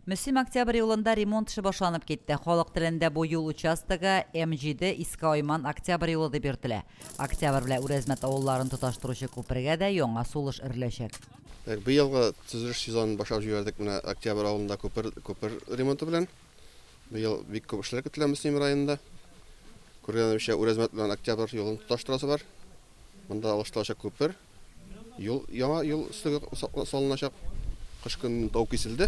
Мөслим Октябрь юлында ремонт эше башланып китте. Халык телендә бу юл участогы М7 Иске Айман Октябрь юлы дип йөртелә. Октябрь белән Үрәзмәт авылларын тоташтыручы күпергә дә яңа сулыш өреләчәк. Так, быелгы төзелеш сезонын башлап җибәрдек менә Октябрь авылында күпер, күпер ремонты белән. Быел бик күп эшләр көтелә Мөслим районында. Күргәнебезчә, Үрәзмәт белән Октябрь юлын тоташтырасы бар. Монда алыштырылачак күпер, юл, яңа юл өслеге салыначак. Кыш көн тау киселде.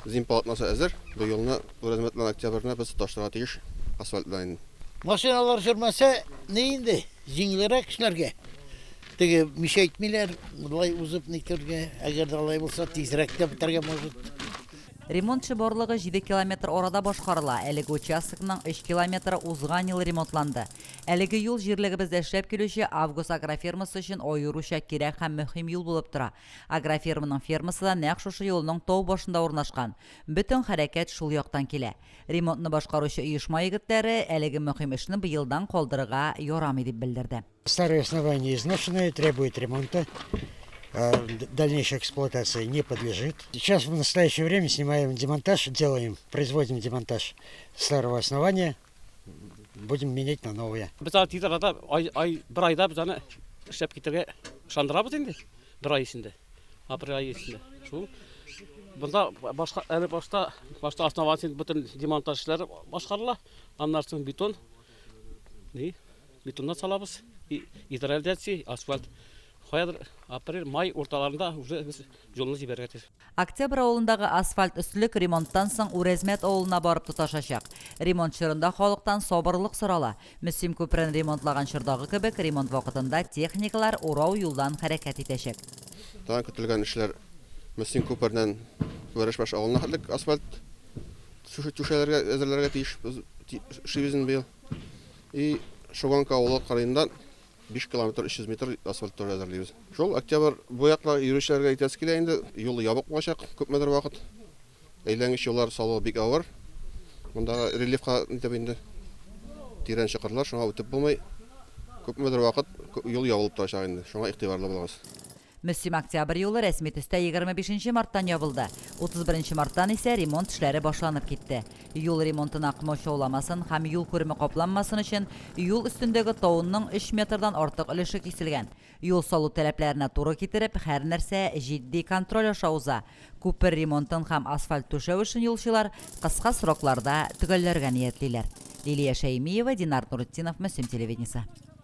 Зим полотносы әзер. Бу юлны Үрәзмәт белән Октябрьне без тоташтырырга тиеш асфальт белән инде. Машиналар йөрмәсә, ни инде, җиңелрәк эшләргә. Теге мишәйтмиләр, болай узып нитәргә. Әгәр дә алай булса, тизрәк тә бетәргә может. Ремонт эше барлыгы 7 километр арада башкарыла. Әлеге участокның 3 километры узган ел ремонтланды. Әлеге юл җирлегебездә эшләп килүче Август агрофирмасы өчен аеруча кирәк һәм мөһим юл булып тора. Агрофирманың фермасы да нәкъ шушы юлның тау башында урнашкан. Бөтен хәрәкәт шул яктан килә. Ремонтны башкаручы оешма егетләре әлеге мөһим эшне быелдан калдырырга ярамый дип белдерде. Старое основание изношенное, требует ремонта, дальнейшей эксплуатации не подлежит. Сейчас в настоящее время снимаем демонтаж, делаем, производим демонтаж старого основания, будем менять на новое. Без аны тиз арада, ай, ай, бер айда без аны эшләп китәргә ышандырабыз инде. Бер ай эчендә. Апрель ае эчендә. Шул. Бында башка әле башта башта основательный бөтен демонтаж эшләре башкарыла. Аннан соң бетон ни бетоннан салабыз. Гидроизоляция, асфальт. Каядыр апрель, май урталарында уже без юлны җибәрергә тиеш. Октябрь авылындагы асфальт өслек ремонттан соң Үрәзмәт авылына барып тоташачак. Ремонт чорында халыктан сабырлык сорала. Мөслим күперен ремонтлаган чордагы кебек, ремонт вакытында техникалар урау юлдан хәрәкәт итәчәк. Тагын көтелгән эшләр Мөслим күпереннән Вәрәшбаш авылына хәтлек асфальт түшәләргә әзерләргә тиеш без эшлибез инде быел. И Шуганка авылы кырыенда 5 километр 300 метр асфальт тоже әзерлибез. Шул октябрь бу якта йөрүчеләргә әйтәсе килә инде, юл ябык булачак күпмедер вакыт. Әйләнгеч юллар салу бик авыр. Мондагы рельефка нитеп инде тирән чокырлар, шуңа үтеп булмый. Күпмедер вакыт юл ябылып торачак инде. Шуңа игътибарлы булыгыз. Мөслим Октябрь юлы рәсми төстә 25 нче марттан ябылды. 31 нче марттан исә ремонт эшләре башланып китте. Юл ремонтына комачауламасын һәм юл күреме капланмасын өчен юл өстендәге тауның өч метрдан артык өлеше киселгән. Юл салу таләпләренә туры китереп, һәр нәрсә җитди контроль аша уза. Күпер ремонтын һәм асфальт түшәү эшен юлчылар кыска срокларда төгәлләргә ниятлиләр. Лилия Шәймиева, Динар Нуретдинов, Мөслим телевидениесе.